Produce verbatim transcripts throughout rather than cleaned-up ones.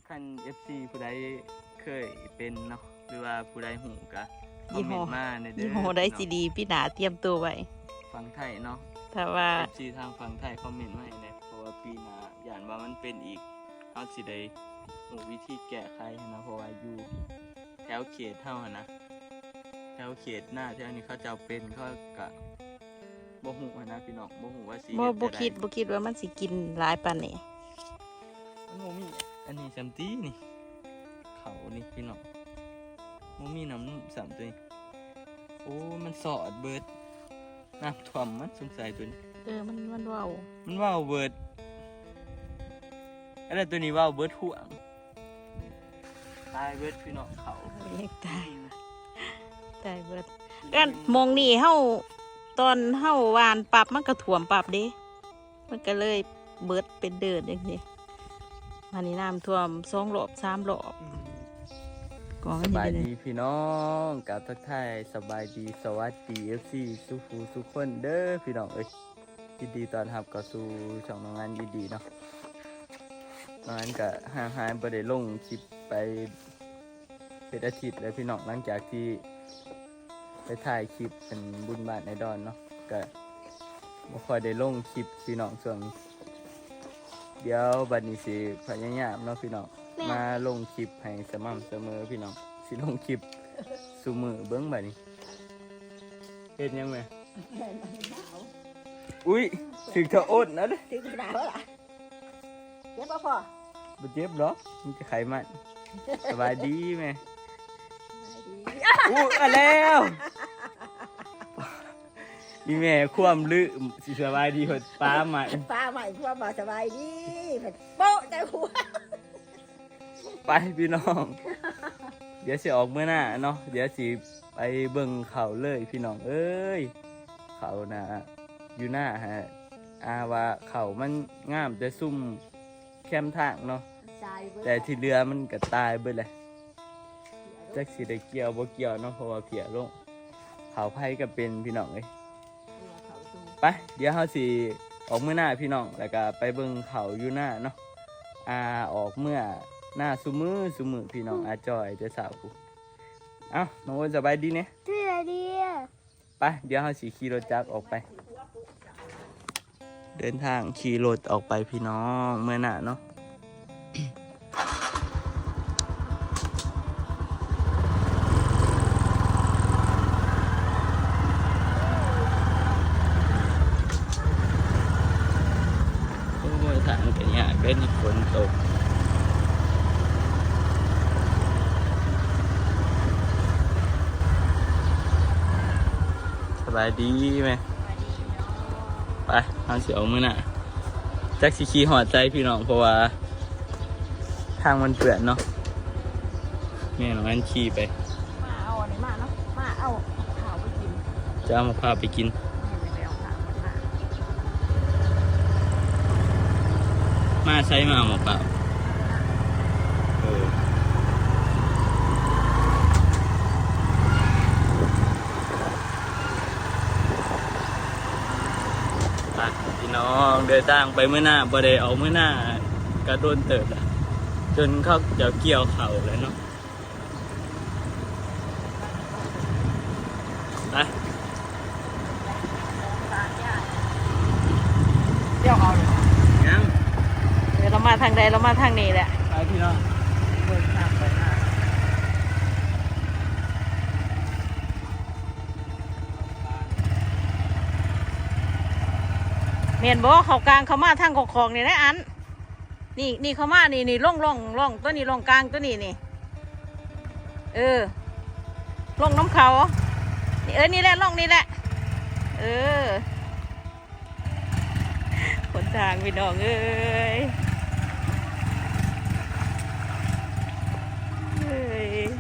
คัน เอฟซี ผู้ใดเคยเป็นเนาะ หรือว่าผู้ใดฮู้ก็คอมเมนต์มาแหน่เด้อ ยี่ห้อใดสิดี ปีหน้าเตรียมตัวไว้ ฝั่งไทยเนาะ ถ้าว่า เอฟซี ทางฝั่งไทยคอมเมนต์มาให้แหน่ เพราะว่าปีหน้าย้านว่ามันเป็นอีก เฮาสิได้ฮู้วิธีแก้ไขหั้นนะ เพราะว่าอยู่แถวเขตเฮาหั้นนะ แถวเขตนาแถวนี้เขาเจ้าเป็น เขาก็บ่ฮู้หั้นนะพี่น้อง บ่ฮู้ว่าสิ บ่ เฮ็ด บ่ จั่งใด คิด บ่คิดว่ามันสิกินหลายปานนี้ มันบ่มี อันนี้ส่ำตินี่ เขานี่พี่น้อง บ่มีน้ำนมส่ำตัวนี้ โอ้ มันสอดเบิด น้ำท่วมมันสงสัยตัวนี้ เออ มัน มันเว้า มันเว้าเบิด อันนั้นตัวนี้เว้าเบิดห่วง ตายเบิดพี่น้องเขา เรียกตาย ตายเบิด กันหม่องนี้เฮา ตอนเฮาหว่านปั๊บมันก็ท่วมปั๊บเด้ มันก็เลยเบิดเป็นเดินจังซี่ มานี่น้ำท่วมสองรอบสามรอบ อืม ก็มัน สบายดีพี่น้อง กราบทักทายสบายดี สวัสดี เอฟซี สุภูสุคนเด้อพี่น้องเอ้ย ยินดีต้อนรับเข้าสู่ช่องน้องอันยินดีเนาะ น้องอันก็ห่างหายบ่ได้ลงคลิปไปเป็นอาทิตย์แล้วพี่น้อง หลังจากที่ไปถ่ายคลิปเป็นบุญบ้านไอ้ดอนเนาะ ก็บ่ค่อยได้ลงคลิปพี่น้องช่วงนี้ เดี๋ยวบัดนี้สิพยายามเนาะพี่น้อง แม่ มาลงคลิปให้สม่ำเสมอพี่น้อง สิลงคลิปซุมื้อเบิ่งบัดนี้ เฮ็ดหยังแม่ อุ้ย ถึกเธออดนะเด้ ถึกหนาวล่ะ เจ็บบ่พ่อ บ่เจ็บหรอก มันจะไขมัน สบายดีแม่ สบายดี อู้ อ่ะแล้ว อีแม่ความลืมสิสบายดีเพิ่น ป้าใหม่ ป้าใหม่ความบ่สบายดีเพิ่น โป๊ะใจหัว ไปพี่น้อง เดี๋ยวสิออกเมือหน้าเนาะ เดี๋ยวสิไปเบิ่งเขาเลยพี่น้องเอ้ย เขานะ อยู่หน้าฮะ อาว่าเขามันงามแต่ซุ่มแคมทางเนาะ ตายเบิด แต่ที่เหลือมันก็ตายเบิดเลย จักสิได้เกี่ยวบ่เกี่ยวเนาะ เพราะว่าเพียลง เขาไผก็เป็นพี่น้องเอ้ย เออ เขาดู ไป เดี๋ยวเฮาสิออกเมือหน้าพี่น้อง แล้วก็ไปเบิ่งเขาอยู่หน้าเนาะ อาออกเมือหน้าซุมื้อซุมื้อพี่น้อง อาจอยแต่เช้าพู้น เอ้า น้องโอนสบายดีเนี่ย สบายดี ไป เดี๋ยวเฮาสิขี่รถจักรออกไป เดินทางขี่รถออกไปพี่น้อง เมือหน้าเนาะ โอ้ย ทางเป็นยากเด้อนี่ ฝนตก สบายดีแม่ ไป เฮาสิออกมื้อหน้า จักสิขี่ฮอดไสพี่น้อง เพราะว่าทางมันเปื้อนเนาะ แม่น้องอันขี่ไป มาเอาอันนี้มาเนาะ มาเอาข้าวไปกิน จะเอามะพร้าวไปกิน แม่จะไปเอาข้าวมา มาไสมาเอามะพร้าว เออ ไปพี่น้อง เดินทางไปมื้อหน้า บ่ได้ออกมื้อหน้า ก็โดนเติบละ จนเขาเจ้าเกี่ยวเขาแล้วเนาะ ไป เดี๋ยวเอาเลย ยัง เดี๋ยวเรามาทางใด เรามาทางนี้แหละ ไปพี่น้อง เดินทางไปหน้า แม่นบ่ เขากลางเขามาทางของๆ นี่นะอัน นี่ นี่เขามา นี่ นี่ ร่อง ร่อง ร่อง ตัวนี้ ร่องกลางตัวนี้ นี่ เออ ร่องน้ำเขา นี่ เออ นี่แหละ ร่องนี่แหละ เออ หนทางพี่น้องเอ้ย เอ้ย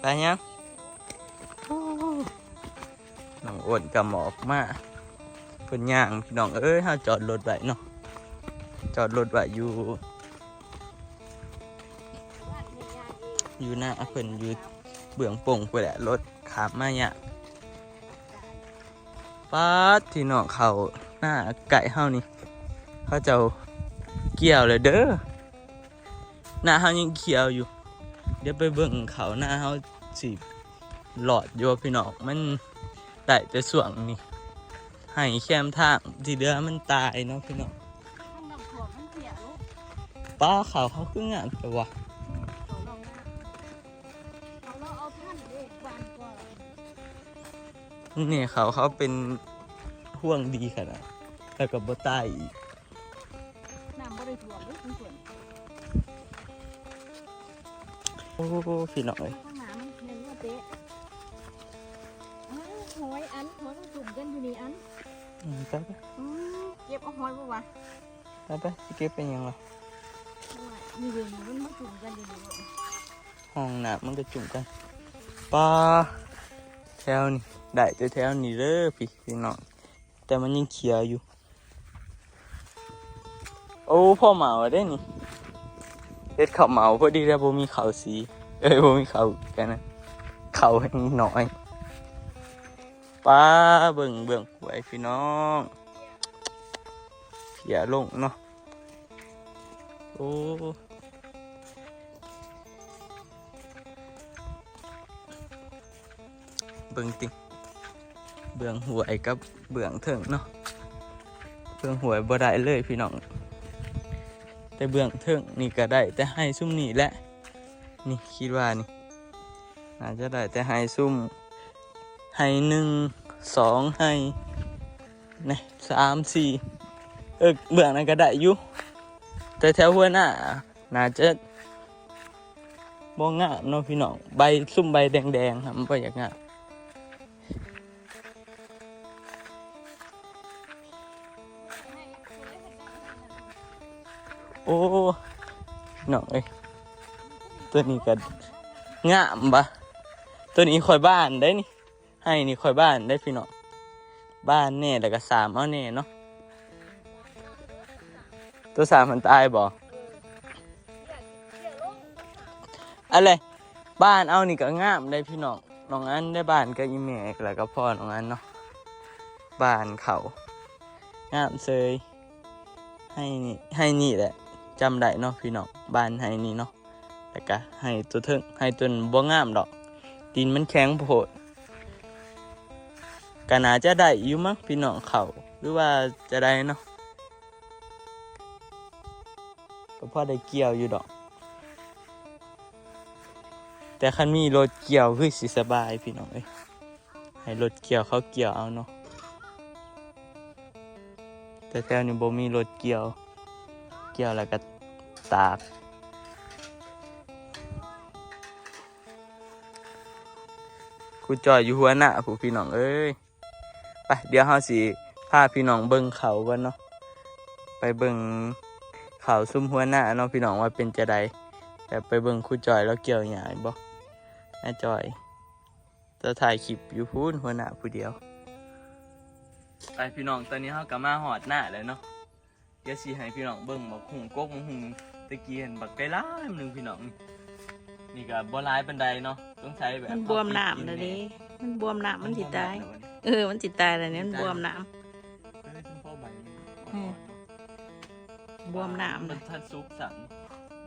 ไปยัง โอ้ น้องอ้นก็หมอบมา เพิ่นย่าง พี่น้องเอ้ย เฮาจอดรถไว้เนาะ จอดรถไว้อยู่ อยู่หน้าเพิ่น อยู่เบื้องปงพู้นแหละ รถข้ามมาเนี่ย ป๊าด พี่น้อง เข้าหน้าไก่เฮานี่ เขาเจ้าเกี่ยวเลยเด้อ หน้าเฮายังเขียวอยู่ เดี๋ยวไปเบิ่งเข้าหน้าเฮาสิรอดอยู่บ่พี่น้อง มันได้แต่ช่วงนี้ ไฮ่แคมทาง ที่เหลือมันตายเนาะพี่น้อง มันน้ำท่วมมันเปียกลูก ป้า เข้าเฮาคืองามแต่ว่า เขาลองนะ เขาลองเอาพันธุ์เด็กบานก่อน นี่ เข้าเฮาเป็นห่วงดีขนาด แล้วก็บ่ตายอีก น้ำบ่ได้ท่วมเด้อคุณเพื่อน โอ้ พี่น้องเอ้ย ข้างหน้ามันยังว่าเตะ อ้าว หอยอัน หอยมันจุ่มกันอยู่นี่อัน อืม ไปไป อืม เก็บเอาหอยบ่วะ ไปไป สิเก็บเป็นหยังล่ะ โอ้ย นี่เดี๋ยวนี้มันมาจุ่มกันอยู่นี่ลูก ห้องน้ำมันก็จุ่มกัน ป้า แถวนี้ ได้แต่แถวนี้เด้อพี่ พี่น้อง แต่มันยังเขียวอยู่ โอ้ พ่อเหมาได้นี่ เฮ็ดข้าวเหมาพอดีแล้ว บ่มีข้าวสี เอ้ย บ่มีข้าวกันนะ ข้าวแห้งน้อย ป้า เบิ่ง เบิ่งไว้พี่น้อง เพียลงเนาะ โอ้ เบิ่งติ เบื้องห้วยกับเบื้องเทิงเนาะ เบื้องห้วยบ่ได้เลยพี่น้อง แต่เบื้องเทิงนี่ก็ได้แต่ไฮ่ซุมนี่แหละ นี่คิดว่านี่ น่าจะได้แต่ไฮ่ซุม ไฮ่หนึ่ง สอง ไฮ่ นี่ สาม สี่ เออ เบื้องนั้นก็ได้อยู่ แต่แถวหัวหน้า น่าจะบ่งามเนาะพี่น้อง ใบซุมใบแดงๆ ครับ มันบ่อยากงาม โอ้ น้องเอ้ย ตัวนี้ก็งามปะ ตัวนี้ข้อยบานได้นี่ ไฮ่นี่ข้อยบานได้พี่น้อง บานแน่ แล้วก็สามเอาแน่เนาะ ตัวสามมันตายบ่ อะไร บานเอานี่ก็งามได้พี่น้อง น้องอันได้บานกับอีแม่ แล้วก็พ่อน้องอันเนาะ บานเขา งามเสย ไฮ่นี่ ไฮ่นี่แหละ จำได้เนาะพี่น้อง บานไฮ่นี่เนาะ แล้วก็ไฮ่ตัวเทิง ไฮ่ตัวนั้นบ่งามดอก ดินมันแข็งโพด ก็น่าจะได้อยู่มั้งพี่น้อง เขา หรือว่าจะได้เนาะ ก็พอได้เกี่ยวอยู่ดอก แต่คันมีรถเกี่ยวคือสิสบายพี่น้องเอ้ย ให้รถเกี่ยวเขาเกี่ยวเอาเนาะ แต่แถวนี้บ่มีรถเกี่ยว เกี่ยวแล้วก็ตาก ครูจอยอยู่หัวหน้าพู้นพี่น้องเอ้ย ไป เดี๋ยวเฮาสิพาพี่น้องเบิ่งเขาก่อนเนาะ ไปเบิ่งเขาซุมหัวหน้าเนาะพี่น้องว่าเป็นจะใด แต่ไปเบิ่งครูจอยแล้วเกี่ยวหญ้าบ่ น้าจอย จะถ่ายคลิปอยู่พู้นหัวหน้าผู้เดียว ไปพี่น้อง ตอนนี้เฮาก็มาฮอดหน้าแล้วเนาะ เดี๋ยวสิให้พี่น้องเบิ่งบักหุ่งกกบักหุ่งตะกี้เห็นบักไก่หลายหนึ่งพี่น้อง นี่ก็บ่หลายปานใดเนาะ ต้องใช้แบบ มันบวมน้ำแล้วเด้ มันบวมน้ำมันสิตาย มันบวมน้ำแล้ววะนี่ เออ มันสิตายแล้วเนี่ย มันบวมน้ำ เออ เฉพาะใบมัน อืม อ่อนๆเนาะ บวมน้ำ มันทันสุกสั่ง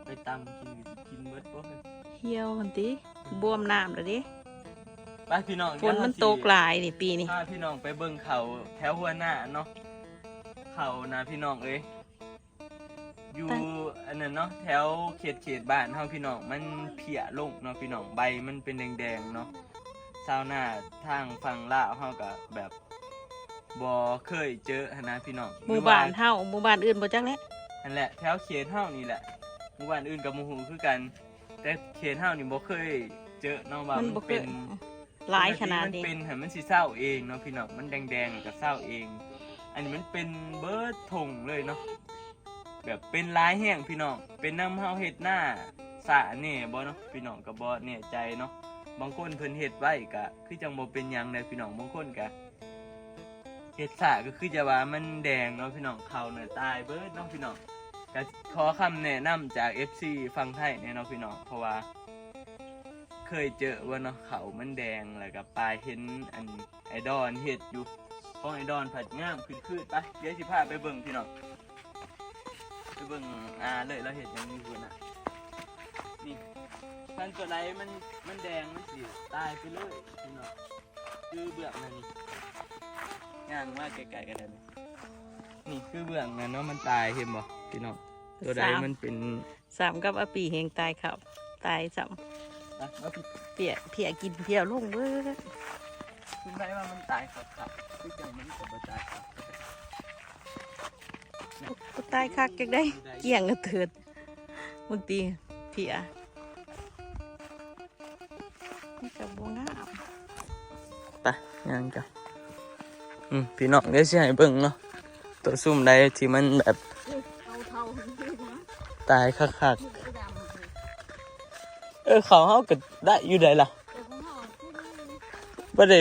ไปตำกิน กินเบิดบ่เฮ้ย เหี่ยวหั่นติ บวมน้ำแล้วเด้ ไปพี่น้อง ฝนมันตกหลายนี่ปีนี้ พาพี่น้องไปเบิ่งเขาแถวหัวหน้าเนาะ เขานะพี่น้องเอ้ย อยู่ ไป อันนั้นเนาะ แถวเขต เขตบ้านเฮาพี่น้อง มันเพี้ยลงเนาะพี่น้อง ใบมันเป็นแดงๆเนาะ ชาวนาทางฝั่งลาวเฮาก็แบบบ่เคยเจอหั้นนะพี่น้อง หมู่บ้านเฮา หมู่บ้านอื่นบ่จักแหละ นั่นแหละ แถวเขตเฮานี่แหละ หมู่บ้านอื่นก็บ่ฮู้คือกัน แต่เขตเฮานี่บ่เคยเจอเนาะว่า มันบ่ มันเป็น เคย หลายขนาดนี้ มันเป็นหั้น มันสิเซาเองเนาะพี่น้อง มันแดงๆก็เซาเอง อันนี้มันเป็นเบิดท่งเลยเนาะ แบบเป็นหลายแฮงพี่น้อง เป็นนำเฮาเฮ็ดนาช้าแน่บ่เนาะ พี่น้องก็บ่แน่ใจเนาะ บางคนเพิ่นเฮ็ดไว้ก็คือจั่งบ่เป็นหยังเด้อพี่น้อง บางคนก็เฮ็ดช้าก็คือจะว่ามันแดงเนาะพี่น้อง ข้าวน่ะตายเบิดเนาะพี่น้อง ก็ขอคำแนะนำจาก เอฟซี ฝั่งไทยแหน่เนาะพี่น้อง เพราะว่าเคยเจอว่าเนาะ ข้าวมันแดง แล้วก็ปายเห็นอันไอ้ดอนเฮ็ดอยู่ ของไอ้ดอนผัดงามขึ้นคืน ไป เดี๋ยวสิพาไปเบิ่งพี่น้อง ไปเบิ่งอาเลย ลาวเฮ็ดหยังอยู่พุ้นน่ะ นี่ คันตัวใดมัน มันแดงมันสิตายไปเลยพี่น้อง คือเบื้องนั่นนี่ ย่างมาใกล้ๆกันได้ไหม นี่คือเบื้องนั่นเนาะ มันตาย เห็นบ่พี่น้อง ตัวใด สาม มันเป็น สามกับอาปีแฮงตายครับ ตายซ้ำ อ่ะ มาพี่ เพี้ย เพี้ยกินเพี้ยลงเบิด คุณได้ว่ามันตายครับครับ คือจั่งมันก็บ่ตายครับ บ่ตายคักจั่งใด เกลี้ยงกระเถิด บางทีเพี้ย มันก็บ่งาม ไป ย่างจ้ะ อืม พี่น้อง เดี๋ยวสิให้เบิ่งเนาะ ตัวซุ่มใดที่มันแบบ เท่าๆ ตายคักๆ เออ ข้าวเฮาก็ได้อยู่ได้ล่ะ บ่ได้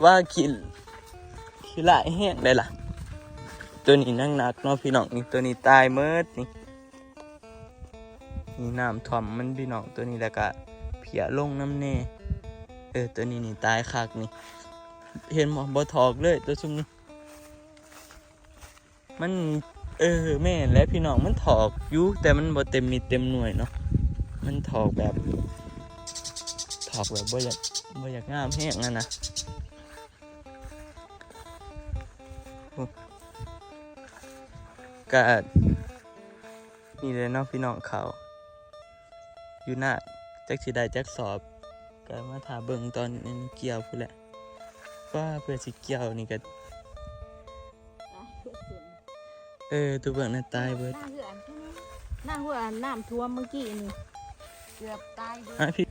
ว่าขี้ ขี้ร้ายแฮงได้ล่ะ ตัวนี้หนักๆเนาะพี่น้อง นี่ ตัวนี้ตายเมิดนี่ นี่น้ำท่วมมันพี่น้อง ตัวนี้ แล้วก็เพี้ยลงนำแน่ เออ ตัวนี้นี่ตายคักนี่ เห็นบ่ บ่ถอกเลยตัวซุ่มนี่ มัน เออ แม่นแหละพี่น้อง มันถอกอยู่ แต่มันบ่เต็มเม็ดเต็มหน่วยเนาะ มันถอกแบบ ถอกแบบบ่อยาก บ่อยากงามแฮงอะนะ โอ้ ก็ นี่เลยเนาะพี่น้อง ข้าวอยู่นา จักสิได้จักสอบ ก็มาถ่าเบิ่งตอนมันเกี่ยวพู้นแหละ ว่าเพื่อสิเกี่ยวนี่ก็ เออ ตัวเบิ่งน่ะตายเบิด หน้าเหือน หน้าหัวน้ำท่วมเมื่อกี้นี่ เกือบตายเบิด อ่ะพี่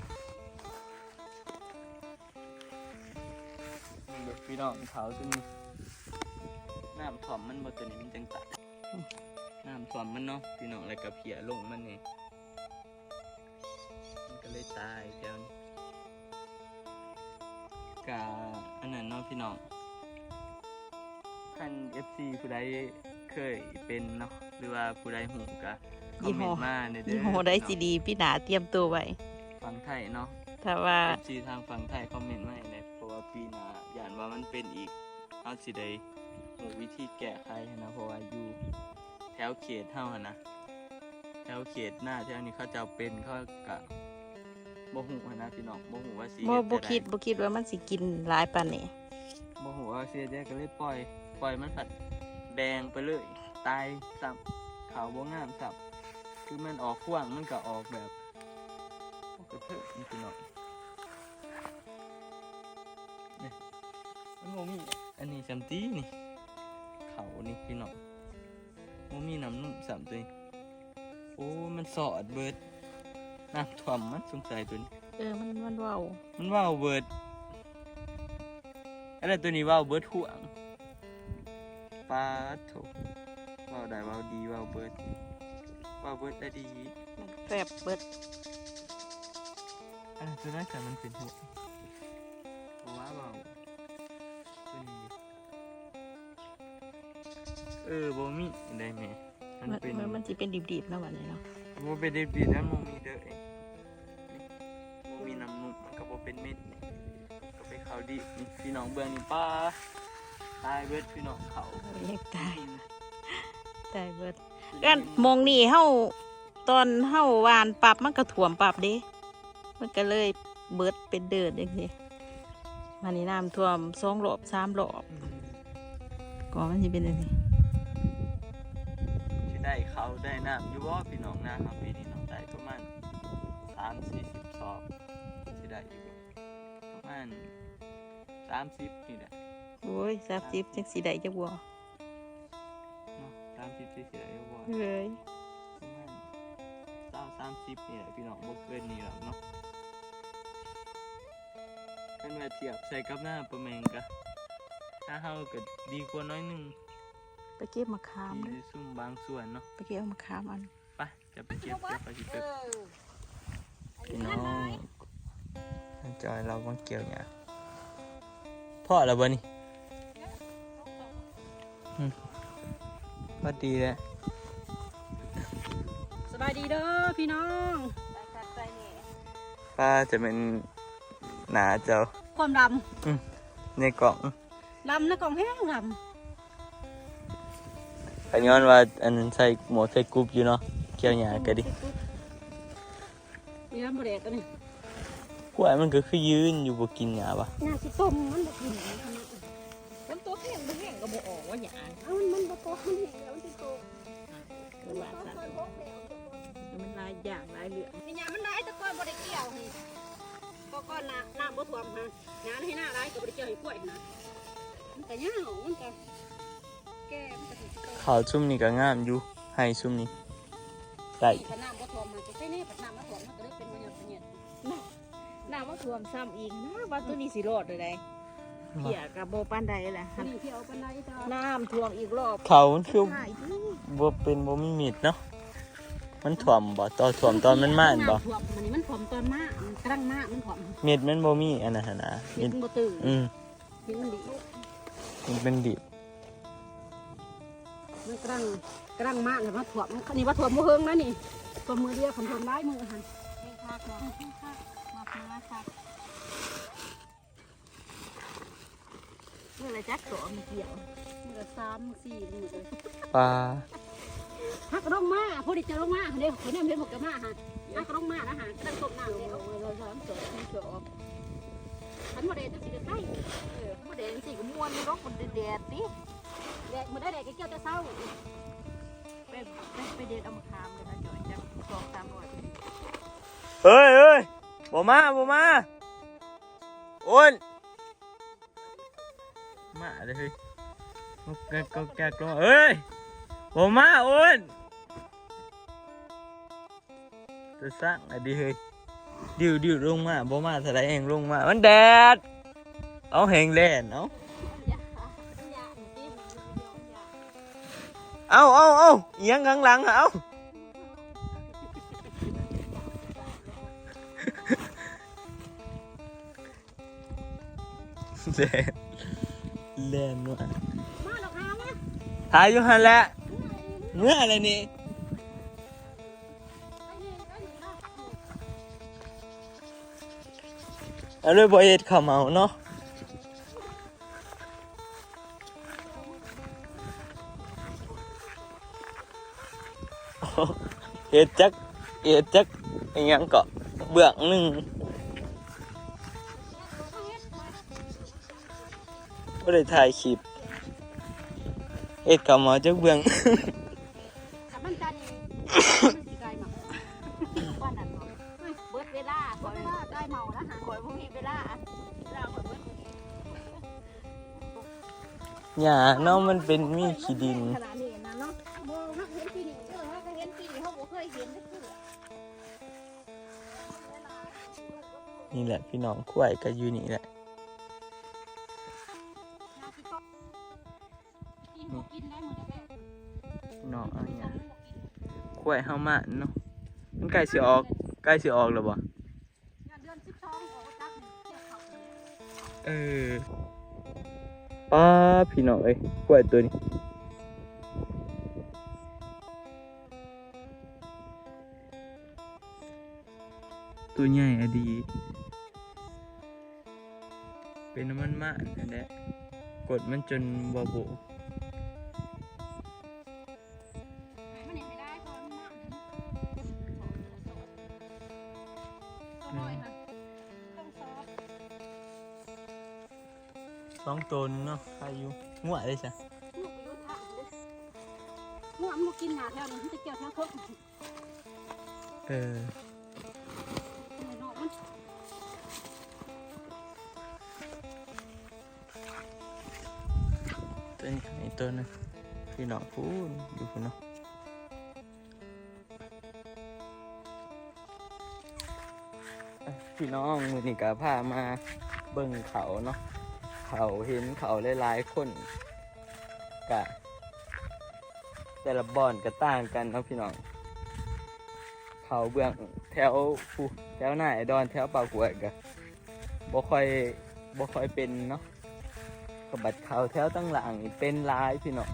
นี่เด้อพี่น้อง ข้าวซุ่มนี่ น้ำท่วมมันบ่ ตัวนี้มันจั่งตาย น้ำท่วมมันเนาะพี่น้อง แล้วก็เพี้ยลงมันนี่ มันก็เลยตายแถวนี้ กะอันนั้นเนาะพี่น้อง คัน เอฟซี ผู้ใดเคยเป็นเนาะ หรือว่าผู้ใดฮู้ก็คอมเมนต์มาแหน่เด้อ ยี่ห้อใดสิดี ปีหน้าเตรียมตัวไว้ ฝั่งไทยเนาะ ถ้าว่า เอฟซี ทางฝั่งไทยคอมเมนต์มาให้แหน่ เพราะว่าปีหน้าย้านว่ามันเป็นอีก เฮาสิได้ฮู้วิธีแก้ไขหั้นนะ เพราะว่าอยู่แถวเขตเฮาหั้นนะ แถวเขตนาแถวนี้เขาเจ้าเป็น เขาก็บ่ฮู้หั้นนะพี่น้อง บ่ฮู้ว่าสิ บ่ เฮ็ด บ่ จั่งใด คิด บ่คิดว่ามันสิกินหลายปานนี้ บ่ฮู้ว่าสิเฮ็ดจั่งใด ก็เลยปล่อย ปล่อยมันพัดแดงไปเลย ตายซ้ำ ข้าวบ่งามซ้ำ คือมันออกพวง มันก็ออกแบบ โอ้ กระเทิบนี่พี่น้อง นี่ มันบ่มี อันนี้ซ้ำตินี่ ข้าวนี่พี่น้อง บ่มีน้ำนมซ้ำตัวนี้ โอ้ มันสอดเบิด น้ำท่วมมันสงสัยตัวนี้ เออ มัน มันเว้า มันเว้าเบิด อันนั้นตัวนี้เว้าเบิดห่วง ปาดโถ เว้าได้เว้าดี เว้าเบิด เว้าเบิดได้ดี มันแฟบเบิด อันนั้นตัวนั้นก็มันเป็นห่วง เพราะว่าเว้าตัวนี้ เออ บ่มีได้แม่ มัน มันเป็น มัน มันสิเป็นดิบๆเนาะบัดนี้เนาะ บ่เป็นดิบๆ มันบ่มีเด้อ บ่มีน้ำนม มันก็บ่เป็นเม็ดนี่ ก็เป็นข้าวดิบนี่ พี่น้องเบิ่งนี่ ปาด ตายเบิดพี่น้อง ข้าว เออ ตาย ตายเบิด อันหม่องนี่เฮา ตอนเฮาหว่านปั๊บมันก็ท่วมปั๊บเด้ มันก็เลยเบิดเป็นเดินจั่งซี้ มานี่น้ำท่วมสองรอบสามรอบ อืม ก็มันสิเป็นจั่งซี้ สิได้ข้าวได้น้ำอยู่บ่พี่น้อง นาเฮาปีนี้เนาะ ได้ประมาณสามสี่สิบสอบ สิได้อยู่บ่ ประมาณสามสิบนี่แหละ โอ้ย สามสิบจั่งสิได้จักบ่ เนาะ สามสิบ สิได้อยู่บ่ เฮ้ย ประมาณซาว สามสิบนี่แหละพี่น้อง บ่เกินนี้หรอกเนาะ คันว่าเทียบใส่กับนาป้าแมงกะ นาเฮาก็ดีกว่าน้อยหนึ่ง ไปเก็บมะขาม ที่ เด้อ ซุ่มบางส่วนเนาะ ไปเก็บเอามะขามอัน ไป จะไปเก็บ เดี๋ยวไปสิไป เออ พี่น้อง อันนี้ จอยเรามาเกี่ยวหญ้า พอแล้วบ่นี่ อืม พอดีแล้ว สบายดีเด้อพี่น้อง ป้าจะเป็นหนาเจ้า ความด ในกล่อง ำดำนะกล่องแห้งดำ ขย้อนว่าอันนั้นใส่หมวกใส่กรุบอยู่เนาะ เกี่ยวหญ้าก็ดี นี่น้ำบะแดกอันนี้ กล้วยมันก็คือยืนอยู่บ่กินหญ้าปะ หน้าสิต้มมันบ่กินมันตัวแห้งบ่แห้งก็บ่ออกว่าหยาด เอ้ามันบ่โตมันแห้งแล้วมันสิโต มันบาดสัตว์มันหลายอย่างหลายเรื่อง นี่หยามันหลายแต่ก่อนบ่ได้เกี่ยวนี่ก็ก่อนน้ำน้ำบ่ท่วมฮะน้ำให้หน้าหลายก็บ่ได้เกี่ยวให้กล้วยนะมันก็ยาวมันก็แก่มันก็สิโต เขาวซุ่มนี่ก็งามอยู่ ให้ซุ่มนี่ได้ นี่ก็น้ำบ่ท่วมมันก็ใช่นี่ปัดน้ำมาท่วมมันก็เลยเป็นบ่หยาดบ่หยาด น้ำมาท่วมซ้ำอีกนะว่าตัวนี้สิรอดเลยได้เพียกับโบปานใดแหละ นี่ที่เอาปานใดจ้า น้ำท่วมอีกรอบ เขามันคือ หายที่ บ่เป็นบ่มีเม็ดเนาะ มันท่วมบ่ ตอนท่วมตอนมันมาหั่นบ่ น้ำท่วมมันนี่มันท่วมตอนมามันกำลังมามันท่วม เม็ดมันบ่มีอันนั้นหั่นนะ เห็ เม็ น ด บ่ตื่น อืม เห็นมันดี มันเป็นดิบ มันกำลังกำลังมาแล้วมาท่วมมันนี่ว่าท่วมบ่เฮิงนะนี่ท่วมมือเดียวคันท่วมหลายมือหั่น เองค่ะขอให้ค่ะมาพาค่ะ นี่แหละจักตัวมันเกี่ยว มือละสามสี่มือเลย ปลา หักลงมาพอดีจะลงมาเด้คนนี้เห็นหมวกกันมาหั่นหักลงมานะหั่นกำลังต้มน้ำเลย มือละสามสองสี่สอง คันบ่ได้จังสิได้ไป เออมือแดงสี่ก็ม่วนนี่รกมันแดดดิ แดดมื้อใดแดดก็เกี่ยวแต่เช้า ไปไปไปเด็ดเอามาขามเลยนะจอยจังสองสามร้อย เฮ้ยเฮ้ยบ่มาบ่มา โอนมาเลยเฮ้ยก็แกกลงเฮ้ยบ่มาโอนจะสร้างอะไรเฮ้ย ดิวดิวลงมาบ่มาเท่าไรเองลงมา มันแดด เอาแหงแล่นเอาเอาเอาเอาเอียงข้างหลังเอาแล่นแล่นว่ะ มาหรอกหามา ถ่ายอยู่หันแหละเมื่ออะไรนี่ เอาเลยบ่เฮ็ดข้าวเหมาเนาะ เฮ็ดจัก เฮ็ดจัก อิหยังเกาะ เบื้องหนึ่ง บ่ได้ถ่ายคลิป เฮ็ดข้าวเหมาจักเบื้อง ถ้ามันจันทร์นี่มันสิกลายหมาก วันนั้นเนาะเบิดเวลาคอย กลายเมาแล้วหา คอยบ่มีเวลาเวลาคอยเบิด หญ้าเนาะมันเป็นมีขี้ดิน ขนาดนี้นะเนาะบ่ฮักเห็นปีนี้เออฮักก็เห็นปีนี้เขาบ่เคยเห็นจักเทื่อ นี่แหละพี่น้อง ควายก็อยู่นี่แหละ กินบ่กินได้มื้อนี้แม่ พี่น้องเอาหญ้า ควายเฮามาเนาะ มันใกล้สิออก ใกล้สิออกแล้วบ่ งานเดือนสิบสองออกจักนี่เกี่ยวเขา เออ ป้าพี่น้องเอ้ย ควายตัวนี้ ตัวใหญ่อะดี เป็นน้ำมันมะนั่นแหละ กดมันจนบ่โบ มันยังไม่ได้ตอนมากตัวน้อยค่ะต้องซอฟ สองตัวนึงเนาะ ใครอยู่ งัวเลยจ้ะ ลูกไปรู้ทางเลยง่วงมันบ่กินหญ้าแถวนี้มันจะเกี่ยวแถวเพิ่ม เออ มันนอกมัน ตัวนี้อีกตัวหนึง พี่น้องพูนอยู่พูนเนาะ พี่น้องมื้อนี้ก็พามาเบิ่งเขาเนาะ เขาเห็นเขาหลายๆคน กะ แต่ละบ่อนก็ต่างกันเนาะพี่น้อง เขาเบื้องแถวผู้แถวหน้าไอ้ดอนแถวปากกล้วยก็ บ่ค่อยบ่ค่อยเป็นเนาะ ก็บัดเขาแถวตั้งหลังนี่เป็นหลายพี่น้อง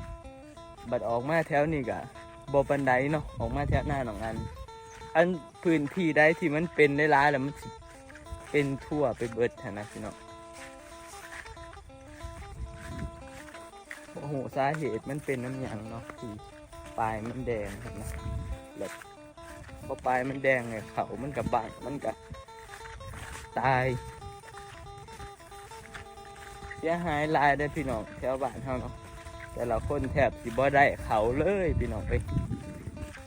บัดออกมาแถวนี้ก็บ่ปานใดเนาะ ออกมาแถวหน้าหนองอัน อันพื้นที่ใดที่มันเป็นหลายๆแล้วมันสิเป็นทั่วไปเบิดหั้นนะพี่น้อง โอ้โห สาเหตุมันเป็นน้ำหยังเนาะ ที่ปลายมันแดงหั้นนะ แบบพอปลายมันแดงเนี่ยเขามันก็บัง มันก็ตาย เสียหายหลายเด้อพี่น้อง แถวบ้านเฮาเนาะ แต่ละคนแทบสิบ่ได้เขาเลยพี่น้องเอ้ย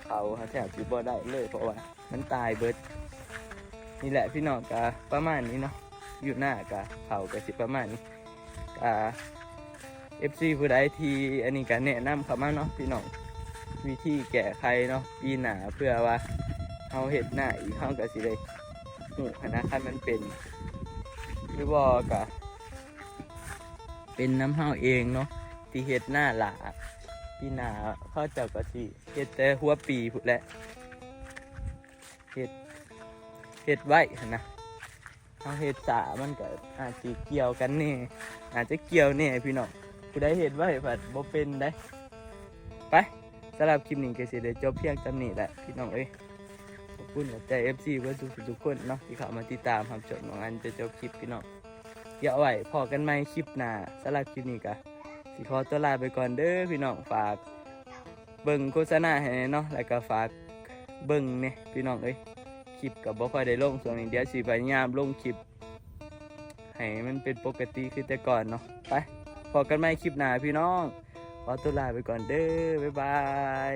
เขาแทบสิบ่ได้เลย เพราะว่ามันตายเบิด นี่แหละพี่น้อง ก็ประมาณนี้เนาะ อยู่หน้าก็เขาก็สิประมาณนี้ ก็ เอฟซี ผู้ใดที่อันนี้ก็แนะนำเข้ามาเนาะพี่น้อง วิธีแก้ไขเนาะ ปีหน้าเพื่อว่าเฮาเฮ็ดหน้าอีก เฮาก็สิได้ฮู้หั้นนะ คันมันเป็นหรือบ่ก็เป็นนำเฮาเองเนาะ ที่เฮ็ดหน้าหล้า ปีหน้าเขาเจ้าก็สิเฮ็ดแต่หัวปีพุ้นแหละ เฮ็ด เฮ็ดไว้หั้นนะ เฮาเฮ็ดสามันก็อาจสิเกี่ยวกันแน่ อาจจะเกี่ยวแน่พี่น้อง ผู้ใดเฮ็ดไว้ผัดบ่เป็นได้ ไป สำหรับคลิปนี้ก็สิได้จบเพียงส่ำนี้แหละพี่น้องเอ้ย ขอบคุณขอบใจ เอฟซี เบิดทุกๆคนเนาะ ที่เข้ามาติดตามรับชมน้องอันจนจบคลิปพี่น้อง เดี๋ยวเอาไว้พ้อกันใหม่คลิปหน้า สำหรับคลิปนี้ก็สิขอตัวลาไปก่อนเด้อพี่น้อง ฝากเบิ่งโฆษณาให้แหน่เนาะ แล้วก็ฝากเบิ่งแหน่พี่น้องเอ้ย คลิปก็บ่ค่อยได้ลงช่วงนี้ เดี๋ยวสิพยายามลงคลิป ให้มันเป็นปกติคือแต่ก่อนเนาะ ไป พ้อกันใหม่คลิปหน้าพี่น้อง ขอตัวลาไปก่อนเด้อ บ๊ายบาย